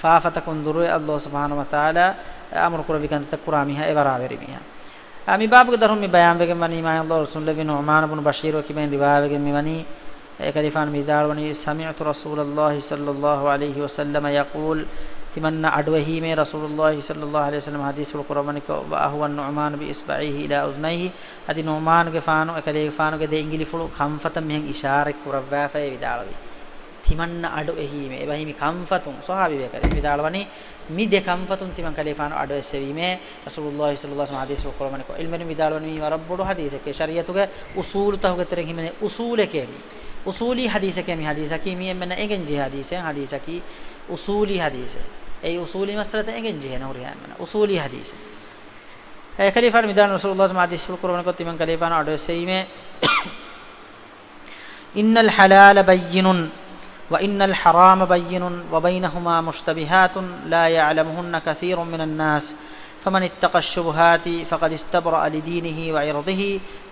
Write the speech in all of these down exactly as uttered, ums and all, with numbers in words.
ފާފަތަކުން ދުރުވެ ﷲ ސުބްޙާނަހޫ ވަތަޢާލާ އަމުރު ކުރެއްވި ކަންތައްތައް ކުރާ މީހާ އެ ވަރާވެރި މީހާ. އާ، މި ބާބުގެ ދަށުން މި ބަޔާންވެގެން ވަނީ މާތް ﷲ ރަސޫލު ނުޢުމާނު ބުނު ބަޝީރު އަކީ ބައިން ރިވާވެގެން މި ވަނީ، އެކަލޭގެފާނު މި ވިދާޅުވަނީ، سمعت رسول الله صلى الله عليه وسلم يقول، ތިމަންނަ އަޑުއެހީމޭ ރަސޫލުﷲ ޞައްލަﷲ ޢަލައިހި ވަސައްލަމަ ޙަދީޘްފުޅު ކުރައްވަނިކޮށް، وأهوى النعمان بإصبعيه إلى أذنيه، އަދި ނުޢުމާނުގެފާނު އެކަލޭގެފާނުގެ ދެ އިނގިލިފުޅު ކަންފަތަށް މިހެން އިޝާރަތް ކުރައްވާފައޭ ވިދާޅުވި. ތިމަންނަ އަޑު އެހީމޭ، އެބަހީ މި ކަންފަތުން، ޞަޙާބީ ބޭކަލެއް ވިދާޅުވަނީ، މި ދެ ކަންފަތުން ތިމަން ކަލޭފާނު އަޑު އެއްސެވީމޭ، ރަސޫލުﷲ ޞައްލަﷲ ޢަލައިހި ވަސައްލަމަ ޙަދީޘްފުޅު ކުރައްވަނިކޮށް. ޢިލްމުވެރިން ވިދާޅުވަނީ މީ ވަރަށް ބޮޑު ޙަދީޘެކޭ، ޝަރީޢަތުގެ އުޞޫލުތަކުގެ ތެރެއިން ހިމެނޭ އުޞޫލެކޭ މީ. އުޞޫލީ ޙަދީޘެކޭ މި ޙަދީޘަކީ، މީ އެންމެންނަށް އެނގެން ޖެހޭ ޙަދީޘެއް، ޙަދީޘަކީ އުޞޫލީ ޙަދީޘެއް. އެއީ އުޞޫލީ މައްސަލަތައް އެނގެން ޖެހޭނެ ހުރިހާ އެންމެންނަށް. އުޞޫލީ ޙަދީޘެއް. އެކަލޭފާނު މި ވިދާޅުވަނީ ރަސޫލުﷲ ޙަދީޘްފުޅު ކުރައްވަނިކޮށް ތިމަން ކަލޭފާނު އަޑު އެއްސެވީމޭ، إن الحلال بين وإن الحرام بين وبينهما مشتبهات لا يعلمهن كثير من الناس فمن اتقى الشبهات فقد استبرأ لدينه وعرضه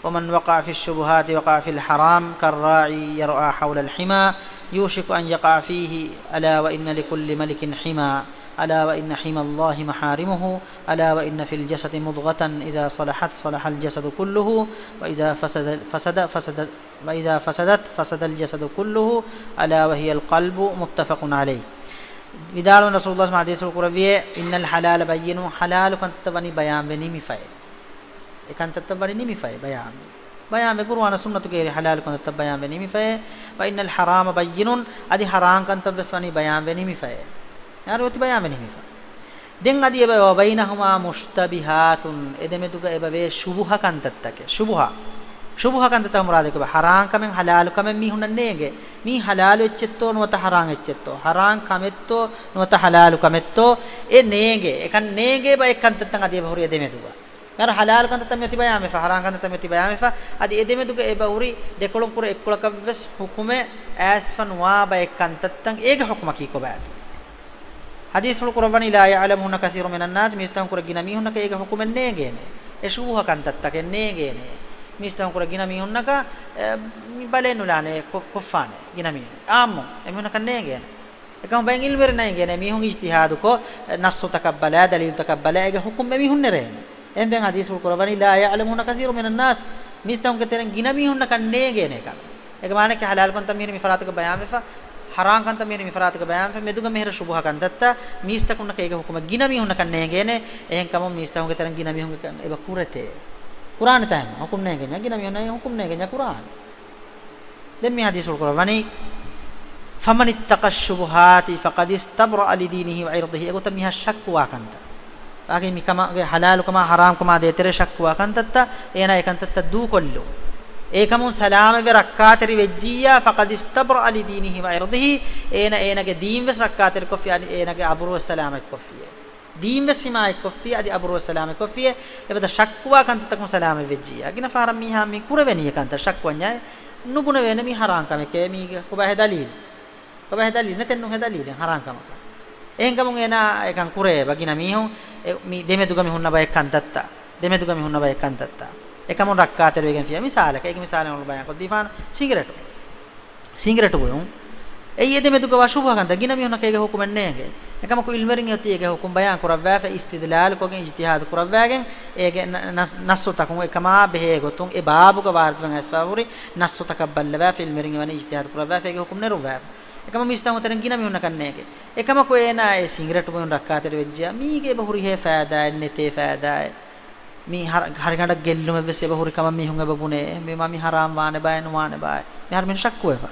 ومن وقع في الشبهات وقع في الحرام كالراعي يرعى حول الحمى يوشك أن يقع فيه ألا وإن لكل ملك حمى ألا وإن حمى الله محارمه ألا وإن في الجسد مضغة إذا صلحت صلح الجسد كله وإذا فسد، فسد، فسد، وإذا فسدت فسد الجسد كله ألا وهي القلب متفق عليه. ވިދާޅުވަނީ ރަސޫލުﷲ ޙަދީޘްފުޅު ކުރެއްވިއޭ، إن الحلال بين، ޙަލާލު ކަންތައްތައް ވަނީ ބަޔާންވެ ނިމިފައޭ. އެ ކަންތައްތައް ވަނީ ނިމިފައޭ ބަޔާން. ބަޔާންވެ ޤުރުއާނާ ސުންނަތުގެ އެރި ޙަލާލު ކަންތައްތައް ބަޔާންވެ ނިމިފައޭ. وإن الحرام بين، އަދި ޙަރާން ކަންތައްވެސް ވަނީ ބަޔާންވެ ނިމިފައޭ. އަދި އޮތީ ބަޔާންވެ ނިމިފަ. ދެން އަދި އެބަ، وبينهما مشتبهات، އެ ދެމެދުގަ އެބަވޭ ޝުބުހަ ކަންތައްތަކެއް. ޝުބުހަ. ޝުބުހަ ކަންތައްތަކުން މުރާދު ކޮބާ؟ ޙަރާން ކަމެއް ޙަލާލު ކަމެއް މީހުންނަށް ނޭނގޭ. މީ ޙަލާލު އެއްޗެއްތޯ ނުވަތަ ޙަރާން އެއްޗެއްތޯ؟ ޙަރާން ކަމެއްތޯ ނުވަތަ ޙަލާލު ކަމެއްތޯ؟ އެ ނޭނގޭ. އެކަން ނޭނގޭ ބައެއް ކަންތައްތައް އަދި އެބަ ހުރި އެ ދެމެދުގަ. މިހާރު ޙަލާލު ކަންތައްތައް މިއޮތީ ބަޔާންވެފަ، ޙަރާން ކަންތައްތައް މިއޮތީ ބަޔާންވެފަ، އަދި އެ ދެމެދުގަ އެބަ ހުރި ދެކޮޅުން ކުރެ އެއްކޮޅަކަށްވެސް ޙުކުމެއް އައިސްފަ ނުވާ ބައެއް ކަންތައްތައް އޭގެ ޙުކުމަކީ ކޮބާތޯ؟ ޙަދީޘްފުޅު ކުރައްވަނީ، لا يعلمهن كثير من الناس، މީސްތަކުން ކުރެ ގިނަ މީހުންނަކަށް އޭގެ ޙުކުމެއް ނޭނގޭނެ. އެ ޝުބުހަ ކަންތައްތަކެއް ނޭނގޭނެ. މީސްތަކުން ކުރެ ގިނަ މީހުންނަކަށް، އެ، މި ބަލައެއް ނުލާނެ ކޮ-، ކޮށްފާނެ ގިނަ މީހުން. އާއްމު އެމީހުންނަކަށް ނޭނގޭނެ. އެކަމަކު ބައެއް ޢިލްމުވެރިންނަށް އެނގޭނެ، މީހުން އިޖްތިހާދުކޮށް، ނައްޞުތަކަށް ބަލާ، ދަލީލުތަކަށް ބަލާ، އޭގެ ޙުކުމް އެމީހުން ނެރޭނެ. އެހެން ދެން ޙަދީޘްފުޅު ކުރައްވަނީ، لا يعلمهن كثير من الناس، މީސްތަކުންގެ ތެރެއިން ގިނަ މީހުންނަކަށް ނޭނގޭނެ ކަމެއް. އޭގެ މާނައަކީ ޙަލާލު ކަންތައް މިހިރީ މި ފަރާތުގަ ބަޔާންވެފަ، ޙަރާން ކަންތައް މިހިރީ މި ފަރާތުގަ ބަޔާންވެފަ، މެދުގަ މިހިރީ ޝުބުހަ ކަންތައްތައް މީސްތަކުންނަކަށް އޭގެ ޙުކުމެއް ގިނަ މީހުންނަކަށް ނޭނގޭނެ. އެހެންކަމުން މީސްތަކުންގެ ތެރެއިން ގިނަ މީހުންގެ ކަން އެބަ ކުރެތޭ. ކުރާނެތާ ހަމަ ޙުކުމް ނޭނގެންޏާ، ގިނަ މީހުންނަށް ޙުކުމް ނޭނގެންޏާ ކުރާނެ. ދެން މި ޙަދީޘްފުޅު ކުރައްވަނީ، فمن اتقى الشبهات فقد استبرأ لدينه وعرضه، އެގޮތަށް މީހާ ޝައްކުވާ ކަންތައް. އާގެ މިކަމާގެ ޙަލާލުކަމާ ޙަރާމްކަމާ ދޭތެރޭ ޝައްކުވާ ކަންތައްތައް، އޭނާ އެ ކަންތައްތައް ދޫކޮށްލުން. އެކަމުން ސަލާމަތްވެ ރައްކާތެރި ވެއްޖިއްޔާ، فقد استبرأ لدينه وعرضه، އޭނާ އޭނާގެ ދީންވެސް ރައްކާތެރިކޮށްފި، އަދި އޭނާގެ އަބުރުވެސް ސަލާމަތްކޮށްފި. ދީންވެސް ޙިމާޔަތްކޮށްފި، އަދި އަބުރުވެސް ސަލާމަތްކޮށްފި. އެބަދަ ޝައްކުވާ ކަންތައްތަކުން ސަލާމަތްވެއްޖިއްޔާ. ގިނަ ފަހަރަށް މީހާ މި ކުރެވެނީ އެ ކަންތައް ޝައްކުވަންޏާ ނުބުނެވޭނެ މީ ޙަރާން ކަމެކޭ، މީގެ ކޮބާހޭ ދަލީލު؟ ކޮބާހޭ ދަލީލު؟ ނެތެއްނުހޭ ދަލީލެއް ޙަރާން ކަމަކަށް. އެހެންކަމުން އޭނާ އެކަން ކުރޭ އެބަ ގިނަ މީހުން އެ، މި ދެމެދުގަ މި ހުންނަ ބައެއް ކަންތައްތައް. ދެމެދުގަ މި ހުންނަ ބައެއް ކަންތައްތައް. އެކަމުން ރައްކާތެރިވެގެންފިޔާ. މިސާލަކަށް، އޭގެ މިސާލެއް އަޅުގަނޑު ބަޔާންކޮށްދީފާނަން، ސިނގިރޭޓު. ސިނގިރޭޓު ބުއިން. އެއީ އެ ދެމެދުގަ ވާ ޝުބުހަ ކަންތައް، ގިނަ މީހުންނަކަށް އޭގެ ޙުކުމެއް ނޭނގޭ. އެކަމަކު ޢިލްމުވެރިން އޮތީ އޭގެ ޙުކުމް ބަޔާން ކުރައްވާފަ، އިސްތިދްލާލުކޮށްގެން، އިޖްތިހާދު ކުރައްވާގެން، އޭގެ ނަ-، ނަ-، ނައްޞުތަކުން އެކަމާ ބެހޭ ގޮތުން، އެ ބާބުގަ ވާރިދުވެގެން އައިސްފާ ހުރި ނައްޞުތަކަށް ބައްލަވާފަ، ޢިލްމުވެރިން އެވަނީ އިޖްތިހާދު ކުރައްވާފަ، އޭގެ ޙުކުމް ނެރުއްވާފަ. އެކަމަކު މީސްތަކުން ތެރެއިން ގިނަ މީހުންނަކަށް ނޭނގޭ. އެކަމަކު އޭނާ އެ ސިނގިރޭޓު ބުއިން ރައްކާތެރި ވެއްޖިޔާ، މީގެ އެބަ ހުރިހޭ ފައިދާއެއް ނެތޭ ފައިދާއެއް. މީ ހަރ-، ހަރިގަނޑަށް ގެއްލުމެއްވެސް އެބަ ހުރި ކަމަށް މީހުން އެބަ ބުނޭ. މި-، މަ-، މި ހަރާމް ވާނެ ބާއެއް ނުވާނެ ބާއެއް. މިހާރު މީހުން ޝައްކުވެފަ.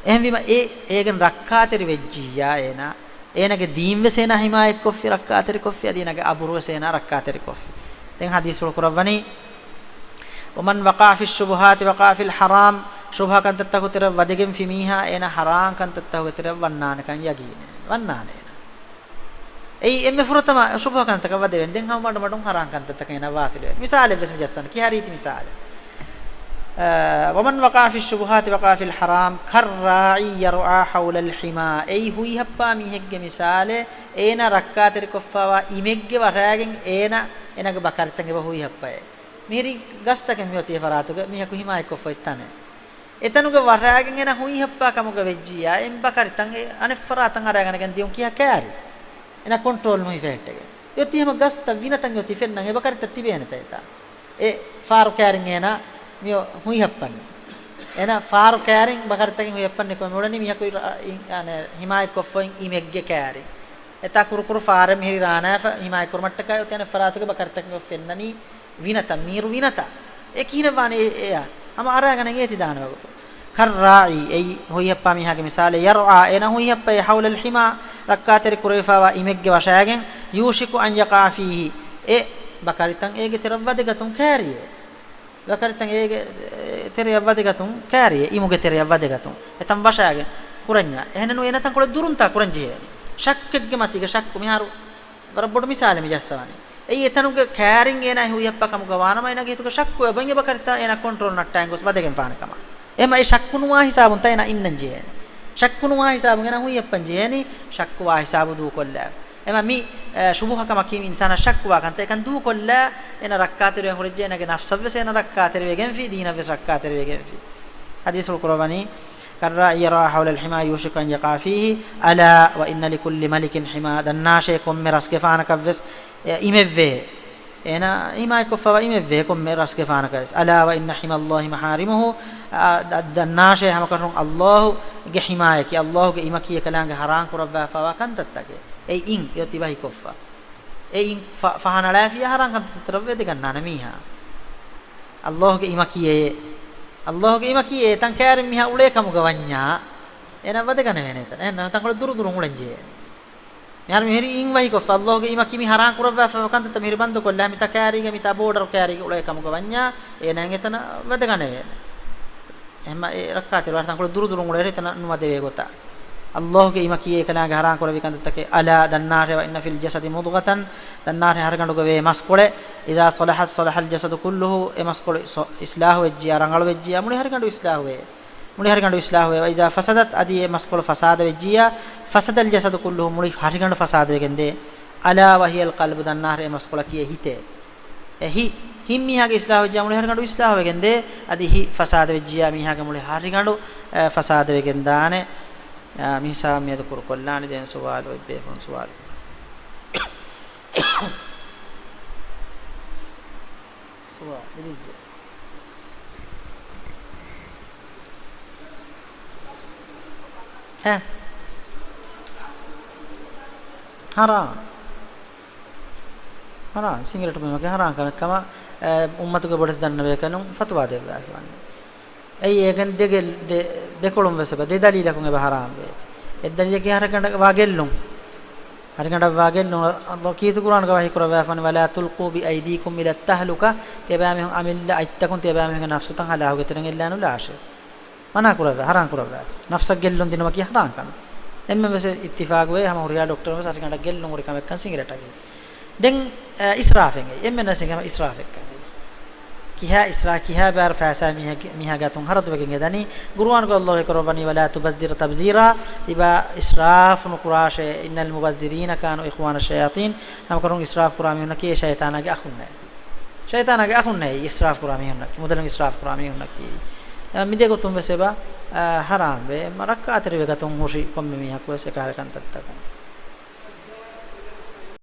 އެހެންވީމަ އެ-، އޭގެން ރައްކާތެރި ވެއްޖިއްޔާ އޭނާ، އޭނާގެ ދީންވެސް އޭނާ ޙިމާޔަތްކޮށްފި، ރައްކާތެރިކޮށްފި، އަދި އޭނާގެ އަބުރުވެސް އޭނާ ރައްކާތެރިކޮށްފި. ދެން ޙަދީޘްފުޅު ކުރައްވަނީ، ومن وقع في الشبهات وقع في الحرام، ޝުބުހަ ކަންތައްތަކު ތެރެ ވަދެގެންފި މީހާ އޭނާ ޙަރާން ކަންތައްތަކުގެ ތެރެ ވަންނާނެކަން ޔަގީނޭ. ވަންނާނެ އޭނާ. އެއީ އެންމެ ފުރަތަމަ ޝުބުހަ ކަންތަކަށް ވަދެވެން. ދެން ހަމަ މަޑުމަޑުން ޙަރާން ކަންތައްތަކަށް އޭނާ ވާސިލުވެ. މިސާލެއްވެސް މި ޖައްސަން. ކިހާ ރީތި މިސާލެއް؟ އަ، ومن وقع في الشبهات وقع في الحرام كالراعي يرعى حول الحمى. އެއީ ހުއިހައްޕާ މީހެއްގެ މިސާލެއް، އޭނާ ރައްކާތެރިކޮށްފަވާ އިމެއްގެ ވަށާގެން އޭނާ، އޭނާގެ ބަކަރިތައް އެބަ ހުއިހައްޕައޭ. މިހިރީ ގަސްތަކެއް މިއޮތީ އެ ފަރާތުގަ މީހަކު ހިމާޔަތްކޮށްފަ އޮތް ތަނެއް. އެތަނުގަ ވަށާގެން އޭނާ ހުއިހައްޕާ ކަމުގަ ވެއްޖިއްޔާ، އެ ބަކަރިތައް އެ އަނެއް ފަރާތަށް އަރައިގަނެގެން ދިޔުން ކިހާ ކައިރި؟ އޭނާ ކޮންޓްރޯލް ނުހިފޭ ހެއްޓެގެ. އެއޮތީ ހަމަ ގަސްތައް ވިނަތަން އެއޮތީ ފެންނަން އެ ބަކަރިތައް ތިބޭނެތަ އެތާ. އެ ފާރު ކައިރިން އޭނާ މިއޮ ހުއިހައްޕަނީ. އޭނާ ފާރު ކައިރިން ބަކަރިތަކެއް ހުއިހައްޕަން ނިކުމެ މިއުޅެނީ މީހަކު އި-، އި-، އަނެ، ހިމާޔަތްކޮށްފައި އިމެއްގެ ކައިރިން. އެތާ ކުރުކުރު ފާރެއް މިހިރި ރާނާފަ ހިމާޔަތްކުރުމަށްޓަކާ އޮތީ އަނެއް ފަރާތުގެ ބަކަރިތަކެއް ފެންނަނީ ވިނަތައް، މީރު ވިނަތައް. އެ ކިހިނެއް ވާނެ އެ-، އެޔާ؟ ހަމަ އަރާގަނެ އޭތި ދާނެ ވަގުތު. ކައްރާޢީ، އެއީ ހުއިހައްޕާ މީހާގެ މިސާލެއް، ޔަރްޢާ، އޭނަ ހުއިހައްޕައޭ، ޙައުލަލް ޙިމާ، ރައްކާތެރި ކުރެވިފާވާ އިމެއްގެ ވަށާގެން، ޔޫޝިކު އަން ޔަޤަޢަ ފީހި، އެ ބަކަރިތައް އޭގެ ތެރެއަށް ވަދެގަތުން ކައިރިއޭ. ބަކަރިތައް އޭގެ، އެ، ތެރެއަށް ވަދެގަތުން ކައިރިއޭ، އިމުގެ ތެރެއަށް ވަދެގަތުން. އެތަން ވަށާގެން ކުރަންޏާ. އެހެނެއް ނޫން އޭނަ ތަންކޮޅެއް ދުރުންތާ ކުރަން ޖެހޭނީ. ޝައްކެއްގެ މަތީގަ ޝައްކު މިހާރު ވަރަށް ބޮޑު މިސާލެއް މި ޖައްސަވަނީ. އެއީ އެތަނުގެ ކައިރިން އޭނާ ހުއިހައްޕާ ކަމުގަ ވާނަމަ އޭނާގެ ހިތުގަ ޝައްކު އެބައިން އެބަކަރިތައް އޭނާ ކޮންޓްރޯލް ނައްޓާގެން ގޮސް ވަދެގެން ފާނެ ކަމަށް. އެހެން އެ ޝައްކު ނުވާ ހިސާބުން ތައް އޭނާ އިންނަން ޖެހޭނެ. ޝައްކު ނުވާ ހިސާބުން އޭނާ ހުއިހައްޕަން ޖެހޭނީ، ޝައްކު ވާ ހިސާބު ދޫކޮށްލާ. އެމަ މި، އެ، ޝުބުހަ ކަމަކީ މި އިންސާނާ ޝައްކު ވާ ކަންތައް އެކަން ދޫކޮށްލާ، އޭނާ ރައްކާތެރިވެ ހުރެއްޖެ، އޭނާގެ ނަފްސަށްވެސް އޭނާ ރައްކާތެރިވެގެންފި، ދީނަށްވެސް ރައްކާތެރިވެގެންފި. ޙަދީޘްފުޅު ކުރައްވަނީ، كالراعي يرعى حول الحمى يوشك أن يقع فيه، ألا وإن لكل ملك حمى، ދަންނާށޭ ކޮންމެ ރަސްގެފާނަކަށްވެސް، އެ، އިމެއްވޭ. އޭނާ ހިމާޔަތްކޮށްފައިވާ އިމެއްވޭ ކޮންމެ ރަސްގެފާނަކަށް. ألا وإن حمى الله محارمه، އާ، ދަ-، ދަންނާށޭ ހަމަކަށަވަރުން ﷲ ގެ ޙިމާޔަކީ، ﷲ ގެ އިމަކީ އެކަލާނގެ ޙަރާން ކުރައްވާފައިވާ ކަންތައްތަކެއް. އެ އިން އެއޮތީ ވަހިކޮށްފަ. އެ އިން ފަ-، ފަހަނަޅާފިޔާ ޙަރާން ކަންތައްތައް ވެދެގަންނާނެ މީހާ. ﷲ ގެ އިމަކީ އެ. ﷲ ގެ އިމަކީ އެ. އެތަން ކައިރިން މީހާ އުޅޭ ކަމުގަ ވަންޏާ، އޭނަ ވަދެގަނެވޭނެ އެތަނަށް. އެހެން ތަންކޮޅެއް ދުރުދުރުން އުޅެން ޖެހޭނެ. މިހާރު މިހިރީ އިން ވަހިކޮށްފަ، ﷲ ގެ އިމަކީ މި ޙަރާން ކުރައްވާފައިވާ ކަންތައްތައް މިހިރީ ބަންދުކޮށްލާ، މިތާ ކައިރީގަ، މިތާ ބޯޑަރު ކައިރީގަ އުޅޭ ކަމުގަ ވަންޏާ، އޭނައަށް އެތަނަށް ވަދެގަނެވޭނެ. އެހެންމަ އެ ރައްކާތެރި ވާ ތަންކޮޅެއް ދުރުދުރުން އުޅޭ އެތަނަށް ނުވަދެވޭ ގޮތަށް. ﷲ ގެ އިމަކީ އެކަލާނގެ ޙަރާން ކުރެއްވި ކަންތައްތަކެއް. ألا، ދަންނާށޭ، وإن في الجسد مضغة، ދަންނާށޭ ހަރިގަނޑުގަ ވޭ މަސްކޮޅެއް، إذا صلحت صلح الجسد كله، އެ މަސްކޮޅު ސޮ-، އިޞްލާޙު ވެއްޖިޔާ، ރަނގަޅު ވެއްޖިޔާ، މުޅި ހަރިގަނޑު އިޞްލާޙުވޭ. މުޅި ހަރިގަނޑު އިޞްލާޙުވޭ. وإذا فسدت، އަދި އެ މަސްކޮޅު ފަސާދަވެއްޖިއްޔާ، فسد الجسد كله، މުޅި ހަރިގަނޑު ފަސާދަވެގެންދޭ. ألا وهي القلب، ދަންނާށޭ މަސްކޮޅަކީ އެ ހިތޭ. އެ ހި-، ހިތް މީހާގެ އިޞްލާޙުވެއްޖިއްޔާ، މުޅި ހަރިގަނޑު އިޞްލާޙުވެގެންދޭ. އަދި ހިތް ފަސާދަވެއްޖިއްޔާ، މީހާގެ މުޅި ހަރިގަނޑު، އަ، ފަސާދަވެގެންދާނެ. އަ، މި ހިސާބަށް މިއަދު ކުރުކޮށްލާނީ. ދެން ސުވާލު، އޮތް ބޭފުޅުން ސުވާލު. ސުވާލު ލިބިއްޖެ. އެ. ހަރާން. ހަރާން. ސިނގިރޭޓު ބުއިމަކީ ހަރާން ކަމެއް ކަމަށް، އެ، އުއްމަތުގެ ބޮޑެތި ދަންނަވޭ ކަނުން ފަތުވާ ދެއްވާފަ ވަނީ. އެއީ އޭގެން ދެ ގެ-، ދެ-، ދެކޮޅުން ވެސް އެބަ، ދެ ދަލީލަކުން އެބަ ހަރާން ވޭތި. އެއް ދަލީލަކީ ހަރިގަނޑަށް ވާ ގެއްލުން. ހަރިގަނޑަށް ވާ ގެއްލުން. ﷲ ކީރިތި ޤުރްއާނުގަ ވަޙީ ކުރައްވާފަ ވަނީ، ولا تلقوا بأيديكم إلى التهلكة، ތިޔަބައިމީހުން އަމިއްލަ އަތްތަކުން ތިޔަބައިމީހުންގެ ނަފްސުތައް ހަލާކުގެ ތެރެއިން އެއްލާނުލާށޭ. މަނާ ކުރައްވާ، ހަރާން ކުރައްވާ. ނަފްސަށް ގެއްލުން ދިނުމަކީ ހަރާން ކަމެއް. އެންމެން ވެސް އިއްތިފާޤުވޭ، ހަމަ ހުރިހާ ޑޮކްޓަރުން ވެސް ހަރިގަނޑަށް ގެއްލުން ހުރި ކަމެއްކަން ސިނގިރޭޓަކީ. ދެން، އަ، އިސްރާފެއް އެއީ. އެންމެން ވެސް ހަމަ އިސްރާފެއްކަން އެއީ. ކިހާ އިސްރާ-، ކިހާ ބާރު ފައިސާ މީހަކި-، މީހާ ގާތުން ހަރަދުވެގެން އެދަނީ؟ ޤުރުއާނުގަ ﷲ ކުރައްވަނީ، ولا تبذر تبذيرا، ތިބާ އިސްރާފު ނުކުރާށޭ، إن المبذرين كانوا إخوان الشياطين، ހަމަކަށަވަރުން އިސްރާފު ކުރާ މީހުންނަކީ އެ ޝައިޠާނާގެ އަޚުންނޭ. ޝައިޠާނާގެ އަޚުންނޭ އިސްރާފު ކުރާ މީހުންނަކީ، މުދަލުން އިސްރާފު ކުރާ މީހުންނަކީ. އަ، މި ދެ ގޮތުން ވެސް އެބަ، އަ، ހަރާންވޭ. އެ ރައްކާތެރިވެގަތުން ހުށި ކޮންމެ މީހަކު ވެސް އެކަހަލަ ކަންތައްތަކުން.